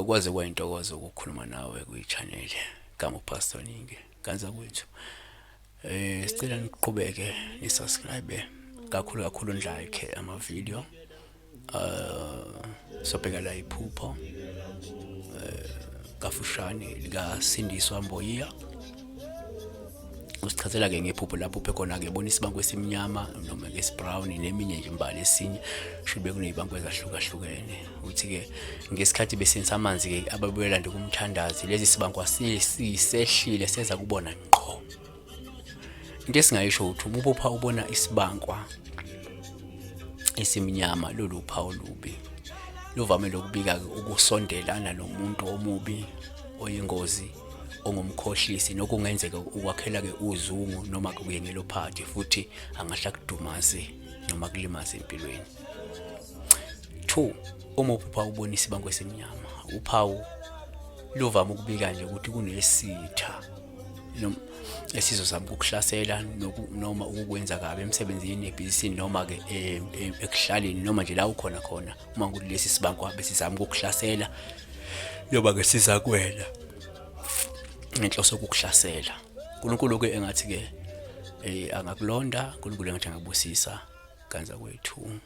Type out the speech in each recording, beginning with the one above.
Kwaze kwayintokozo ukukhuluma nawe kwi-channel kama uPastor Ningi kanza kwethu. Sicela niqhubeke ni-subscribe kakhulu kakhulu ni-like ama-video. Sobheka la iphupho kafushane lika Sindiswa Mboyiya. Usichazela ke ngephupho lapho uphe khona ke bona isibanku esimnyama noma ke brown neminye nje imbala esinye shube kunezibanku ezahlukahlukene. Uthi ke ngesikhathi besenza amanzi ke ababuyela nje kumthandazi lezi sibanku asisehlile seza kubona ngqo. Into esingayisho ukuthi uma ubopha ubona isibankwa esimnyama lolu phawu olubi luvame lokubika ukusondelana nomuntu omubi oyingozi ongumkhohlisi nokungenzeka ukwakhela ke uzungu noma kuyengela uphathi futhi angahle akudumaze noma kulimaze empilweni. 2 uma uphupha ubona isibanku esimnyama uphawu luvame ukubika nje ukuthi kunesitha esizozama ukukuhlasela noma ukukwenza kabi emsebenzini, ebhizinisini noma ke ekuhlaleni noma nje la ukhona khona. Uma ukuthi lesi sibanku besizama ukukuhlasela noma ke siza kuwena ngenhloso yokukuhlasela. uNkulunkulu ke engathi ke angakulonda, uNkulunkulu engathi angakubusisa kanza kwethu.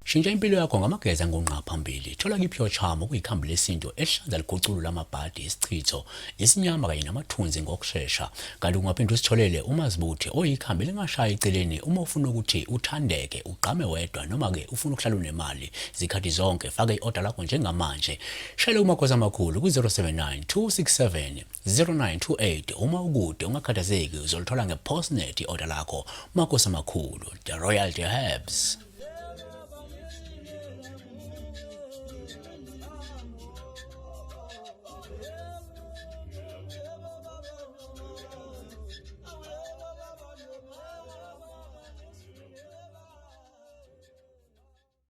Shintsha impilo yakho ngamageza ngongqa phambili. Thola ki-Pure Charm okuyikhambi lesintu elihlanza liguculule amabhadi, isichitho, isinyama kanye namathunzi ngokushesha. Kanti ungaphinde usitholele uMazibuthe oyikhambi elingashaya eceleni uma ufuna ukuthi uthandeke, ugqame wedwa noma-ke ufuna ukuhlala unemali zikhathi zonke. Faka i-oda lakho njengamanje. Shayela kumakhosi amakhulu ku-079 267 0928 uma ukude ungakhathazeki uzolithola nge-postnet i-oda lakho. Makhosi amakhulu, the Royal Herbs.